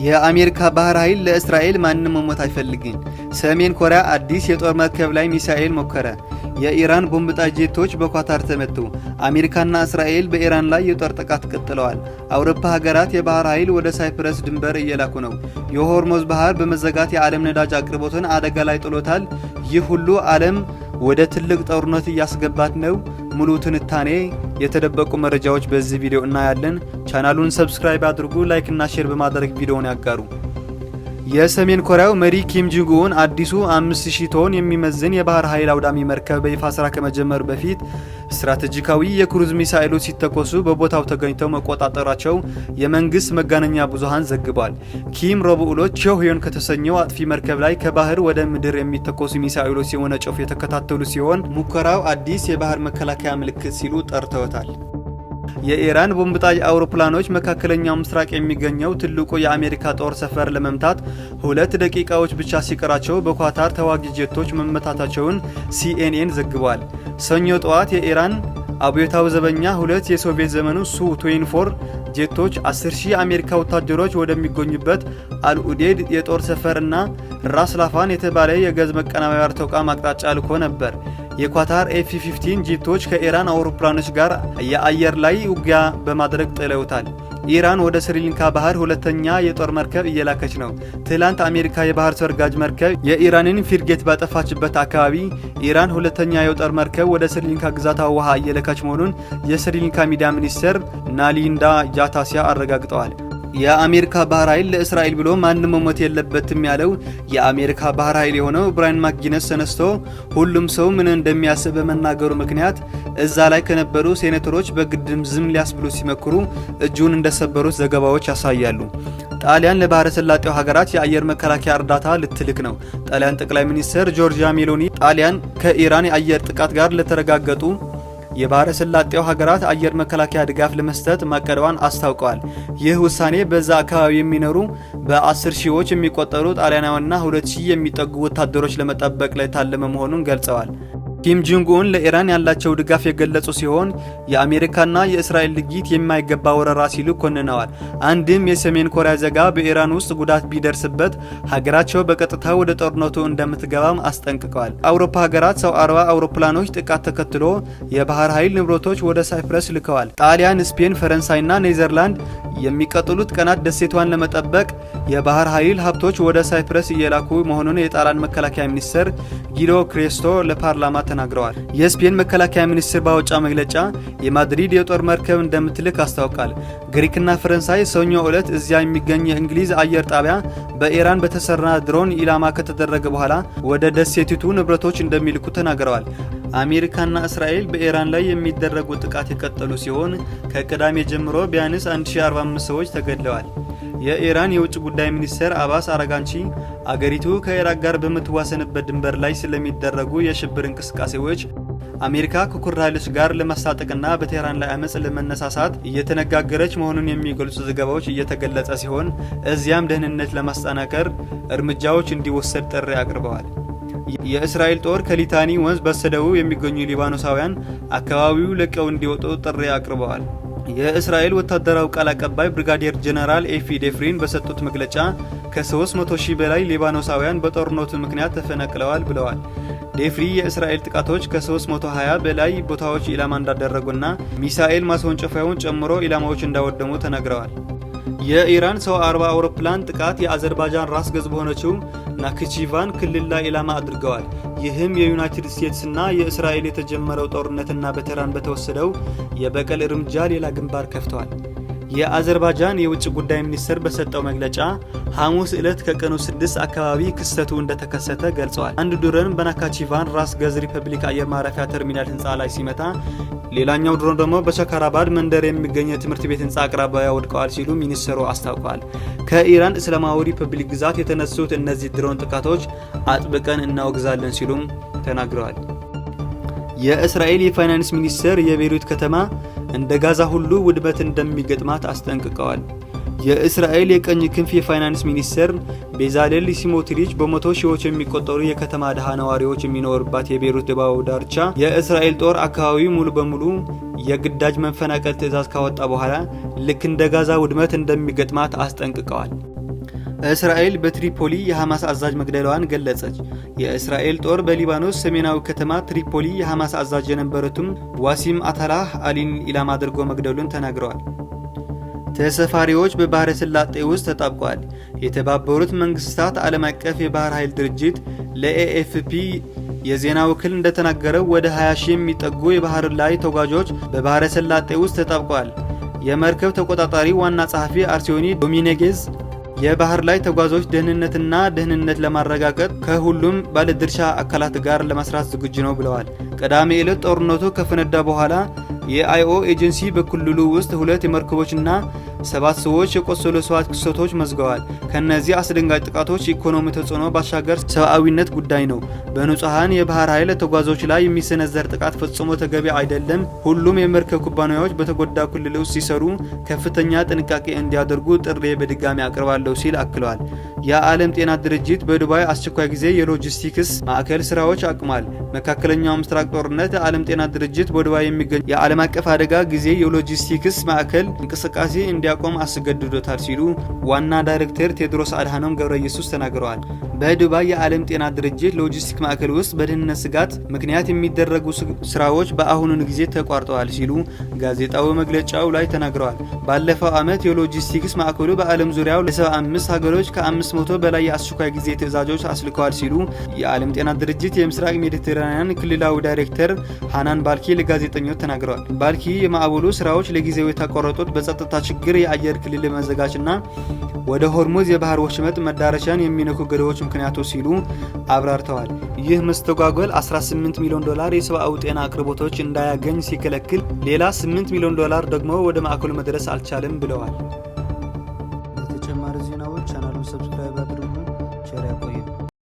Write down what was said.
የአሜሪካ ባህር ኃይል ለእስራኤል ማንም መሞት አይፈልግም። ሰሜን ኮሪያ አዲስ የጦር መርከብ ላይ ሚሳኤል ሞከረ። የኢራን ቦምብ ጣይ ጄቶች በኳታር ተመቱ። አሜሪካና እስራኤል በኢራን ላይ የጦር ጥቃት ቀጥለዋል። አውሮፓ ሀገራት የባህር ኃይል ወደ ሳይፕረስ ድንበር እየላኩ ነው። የሆርሙዝ ባህር በመዘጋት የዓለም ነዳጅ አቅርቦትን አደጋ ላይ ጥሎታል። ይህ ሁሉ ዓለም ወደ ትልቅ ጦርነት እያስገባት ነው። ሙሉ ትንታኔ፣ የተደበቁ መረጃዎች በዚህ ቪዲዮ እናያለን። ቻናሉን subscribe አድርጉ፣ like እና share በማድረግ ቪዲዮውን ያጋሩ። የሰሜን ኮሪያው መሪ ኪም ጆንግ ኡን አዲሱ 5000 ቶን የሚመዝን የባህር ኃይል አውዳሚ መርከብ በይፋ ስራ ከመጀመሩ በፊት ስትራቴጂካዊ የክሩዝ ሚሳኤሎች ሲተኮሱ በቦታው ተገኝተው መቆጣጠራቸው የመንግስት መገናኛ ብዙሃን ዘግቧል። ኪም ረቡዕ ዕለት ቾሂዮን ከተሰኘው አጥፊ መርከብ ላይ ከባህር ወደ ምድር የሚተኮሱ ሚሳኤሎች ሲወነጨፉ የተከታተሉ ሲሆን፣ ሙከራው አዲስ የባህር መከላከያ ምልክት ሲሉ ጠርተውታል። የኢራን ቦምብ ጣይ አውሮፕላኖች መካከለኛው ምስራቅ የሚገኘው ትልቁ የአሜሪካ ጦር ሰፈር ለመምታት 2 ደቂቃዎች ብቻ ሲቀራቸው በኳታር ተዋጊ ጀቶች መመታታቸውን ሲኤንኤን ዘግቧል። ሰኞ ጠዋት የኢራን አብዮታዊ ዘበኛ ሁለት የሶቪየት ዘመኑ ሱ 24 ጄቶች 10,000 አሜሪካ ወታደሮች ወደሚገኙበት አልኡዴድ የጦር ሰፈር እና ራስ ላፋን የተባለ የጋዝ ማቀነባበሪያ ተቋም አቅጣጫ ልኮ ነበር። የኳታር ኤፍ 15 ጄቶች ከኢራን አውሮፕላኖች ጋር የአየር ላይ ውጊያ በማድረግ ጥለውታል። ኢራን ወደ ስሪላንካ ባህር ሁለተኛ የጦር መርከብ እየላከች ነው። ትላንት አሜሪካ የባህር ሰርጓጅ መርከብ የኢራንን ፍሪጌት ባጠፋችበት አካባቢ ኢራን ሁለተኛ የጦር መርከብ ወደ ስሪላንካ ግዛታዊ ውሃ እየላከች መሆኑን የስሪላንካ ሚዲያ ሚኒስትር ናሊንዳ ጃታሲያ አረጋግጠዋል። የአሜሪካ ባህር ኃይል ለእስራኤል ብሎ ማንም መሞት የለበትም ያለው የአሜሪካ ባህር ኃይል የሆነው ብራያን ማክጊነስ ተነስቶ ሁሉም ሰው ምን እንደሚያስብ በመናገሩ ምክንያት እዛ ላይ ከነበሩ ሴኔተሮች በግድም ዝም ሊያስብሉ ሲሞክሩ እጁን እንደሰበሩት ዘገባዎች ያሳያሉ። ጣሊያን ለባህረ ሰላጤው ሀገራት የአየር መከላከያ እርዳታ ልትልክ ነው። ጣሊያን ጠቅላይ ሚኒስትር ጆርጂያ ሜሎኒ ጣሊያን ከኢራን የአየር ጥቃት ጋር ለተረጋገጡ የባህረ ሰላጤው ሀገራት አየር መከላከያ ድጋፍ ለመስጠት ማቀዷን አስታውቀዋል። ይህ ውሳኔ በዛ አካባቢ የሚኖሩ በ10 ሺዎች የሚቆጠሩ ጣሊያናውያንና 2000 የሚጠጉ ወታደሮች ለመጠበቅ ላይ ታለመ መሆኑን ገልጸዋል። ኪም ጆንግ ኡን ለኢራን ያላቸው ድጋፍ የገለጹ ሲሆን፣ የአሜሪካና የእስራኤል ድርጊት የማይገባ ወረራ ሲሉ ኮንነዋል። አንድም የሰሜን ኮሪያ ዜጋ በኢራን ውስጥ ጉዳት ቢደርስበት ሀገራቸው በቀጥታ ወደ ጦርነቱ እንደምትገባም አስጠንቅቀዋል። አውሮፓ ሀገራት ሰው አልባ አውሮፕላኖች ጥቃት ተከትሎ የባህር ኃይል ንብረቶች ወደ ሳይፕረስ ልከዋል። ጣሊያን፣ ስፔን፣ ፈረንሳይና ኔዘርላንድ የሚቀጥሉት ቀናት ደሴቷን ለመጠበቅ የባህር ኃይል ሀብቶች ወደ ሳይፕረስ እየላኩ መሆኑን የጣሊያን መከላከያ ሚኒስትር ጊዶ ክሬስቶ ለፓርላማ ተናግረዋል። የስፔን መከላከያ ሚኒስትር ባወጣው መግለጫ የማድሪድ የጦር መርከብ እንደምትልክ አስታውቃል። ግሪክና ፈረንሳይ ሰኞ ዕለት እዚያ የሚገኝ የእንግሊዝ አየር ጣቢያ በኢራን በተሰራ ድሮን ኢላማ ከተደረገ በኋላ ወደ ደሴቲቱ ንብረቶች እንደሚልኩ ተናግረዋል። አሜሪካና እስራኤል በኢራን ላይ የሚደረጉ ጥቃት የቀጠሉ ሲሆን፣ ከቅዳሜ ጀምሮ ቢያንስ 1045 ሰዎች ተገድለዋል። የኢራን የውጭ ጉዳይ ሚኒስትር አባስ አራጋንቺ አገሪቱ ከኢራቅ ጋር በምትዋሰንበት ድንበር ላይ ስለሚደረጉ የሽብር እንቅስቃሴዎች አሜሪካ ከኩርድ ኃይሎች ጋር ለማስታጠቅና በቴህራን ላይ አመፅ ለመነሳሳት እየተነጋገረች መሆኑን የሚገልጹ ዘገባዎች እየተገለጸ ሲሆን፣ እዚያም ደህንነት ለማስጠናከር እርምጃዎች እንዲወሰድ ጥሪ አቅርበዋል። የእስራኤል ጦር ከሊታኒ ወንዝ በስተደቡብ የሚገኙ ሊባኖሳውያን አካባቢው ለቀው እንዲወጡ ጥሪ አቅርበዋል። የእስራኤል ወታደራዊ ቃል አቀባይ ብሪጋዴር ጀነራል ኤፊ ዴፍሪን በሰጡት መግለጫ ከ300 ሺህ በላይ ሊባኖሳውያን በጦርነቱ ምክንያት ተፈናቅለዋል ብለዋል። ዴፍሪ የእስራኤል ጥቃቶች ከ320 በላይ ቦታዎች ኢላማ እንዳደረጉና ሚሳኤል ማስወንጨፊያውን ጨምሮ ኢላማዎች እንዳወደሙ ተናግረዋል። የኢራን ሰው አልባ አውሮፕላን ጥቃት የአዘርባይጃን ራስ ገዝ በሆነችው ናክቺቫን ክልል ላይ ኢላማ አድርገዋል። ይህም የዩናይትድ ስቴትስና የእስራኤል የተጀመረው ጦርነትና በቴህራን በተወሰደው የበቀል እርምጃ ሌላ ግንባር ከፍተዋል። የአዘርባይጃን የውጭ ጉዳይ ሚኒስትር በሰጠው መግለጫ ሐሙስ ዕለት ከቀኑ 6 አካባቢ ክስተቱ እንደተከሰተ ገልጸዋል። አንድ ድሮን በናካቺቫን ራስ ገዝ ሪፐብሊክ አየር ማረፊያ ተርሚናል ህንፃ ላይ ሲመታ፣ ሌላኛው ድሮን ደግሞ በቸካራባድ መንደር የሚገኝ የትምህርት ቤት ህንፃ አቅራቢያ ወድቀዋል ሲሉ ሚኒስትሩ አስታውቀዋል። ከኢራን እስላማዊ ሪፐብሊክ ግዛት የተነሱት እነዚህ ድሮን ጥቃቶች አጥብቀን እናወግዛለን ሲሉም ተናግረዋል። የእስራኤል የፋይናንስ ሚኒስትር የቤይሩት ከተማ እንደ ጋዛ ሁሉ ውድመት እንደሚገጥማት አስጠንቅቀዋል። የእስራኤል የቀኝ ክንፍ የፋይናንስ ሚኒስትር ቤዛሌል ሲሞትሪች በመቶ ሺዎች የሚቆጠሩ የከተማ ድሃ ነዋሪዎች የሚኖሩባት የቤይሩት ደቡባዊ ዳርቻ የእስራኤል ጦር አካባቢው ሙሉ በሙሉ የግዳጅ መፈናቀል ትዕዛዝ ካወጣ በኋላ ልክ እንደ ጋዛ ውድመት እንደሚገጥማት አስጠንቅቀዋል። እስራኤል በትሪፖሊ የሐማስ አዛዥ መግደሏን ገለጸች። የእስራኤል ጦር በሊባኖስ ሰሜናዊ ከተማ ትሪፖሊ የሐማስ አዛዥ የነበሩትም ዋሲም አታላህ አሊን ኢላማ አድርጎ መግደሉን ተናግረዋል። ተሰፋሪዎች በባህረ ሰላጤ ውስጥ ተጣብቀዋል። የተባበሩት መንግስታት ዓለም አቀፍ የባህር ኃይል ድርጅት ለኤኤፍፒ የዜና ወኪል እንደተናገረው ወደ 20 ሺህ የሚጠጉ የባህር ላይ ተጓዦች በባህረ ሰላጤ ውስጥ ተጣብቀዋል። የመርከብ ተቆጣጣሪ ዋና ጸሐፊ አርሴኒ ዶሚኔጌዝ የባህር ላይ ተጓዦች ደህንነትና ደህንነት ለማረጋገጥ ከሁሉም ባለድርሻ አካላት ጋር ለመስራት ዝግጁ ነው ብለዋል። ቅዳሜ ዕለት ጦርነቱ ከፈነዳ በኋላ የአይኦ ኤጀንሲ በክልሉ ውስጥ ሁለት የመርከቦችና ሰባት ሰዎች የቆሰሉ ሰዋት ክስተቶች መዝግበዋል። ከነዚህ አስደንጋጭ ጥቃቶች ኢኮኖሚ ተጽዕኖ ባሻገር ሰብአዊነት ጉዳይ ነው። በንጹሐን የባህር ኃይል ተጓዦች ላይ የሚሰነዘር ጥቃት ፈጽሞ ተገቢ አይደለም። ሁሉም የመርከብ ኩባንያዎች በተጎዳ ክልል ውስጥ ሲሰሩ ከፍተኛ ጥንቃቄ እንዲያደርጉ ጥሪ በድጋሚ አቅርባለሁ ሲል አክለዋል። የዓለም ጤና ድርጅት በዱባይ አስቸኳይ ጊዜ የሎጂስቲክስ ማዕከል ስራዎች አቁሟል። መካከለኛው ምስራቅ ጦርነት የዓለም ጤና ድርጅት በዱባይ የሚገኝ የዓለም አቀፍ አደጋ ጊዜ የሎጂስቲክስ ማዕከል እንቅስቃሴ እንዲያቆም አስገድዶታል ሲሉ ዋና ዳይሬክተር ቴድሮስ አድሃኖም ገብረ ኢየሱስ ተናግረዋል። በዱባይ የዓለም ጤና ድርጅት ሎጂስቲክ ማዕከል ውስጥ በደህንነት ስጋት ምክንያት የሚደረጉ ስራዎች በአሁኑ ጊዜ ተቋርጠዋል ሲሉ ጋዜጣዊ መግለጫው ላይ ተናግረዋል። ባለፈው ዓመት የሎጂስቲክስ ማዕከሉ በዓለም ዙሪያው ለ75 ሀገሮች ከ500 በላይ የአስቸኳይ ጊዜ ትዕዛዞች አስልከዋል ሲሉ የዓለም ጤና ድርጅት የምስራቅ ሜዲትራንያን ክልላዊ ዳይሬክተር ሃናን ባልኪ ለጋዜጠኞች ተናግረዋል። ባልኪ የማዕበሉ ስራዎች ለጊዜው የተቋረጡት በጸጥታ ችግር፣ የአየር ክልል መዘጋትና ወደ ሆርሙዝ የባህር ወሽመጥ መዳረሻን የሚነኩ ገደቦች ምክንያቱ ሲሉ አብራርተዋል። ይህ መስተጓጎል 18 ሚሊዮን ዶላር የሰብአዊ ጤና አቅርቦቶች እንዳያገኝ ሲከለክል፣ ሌላ 8 ሚሊዮን ዶላር ደግሞ ወደ ማዕከሉ መድረስ አልቻለም ብለዋል። ለተጨማሪ ዜናዎች ቻናሉን subscribe አድርጉ። ቸር ያቆየን።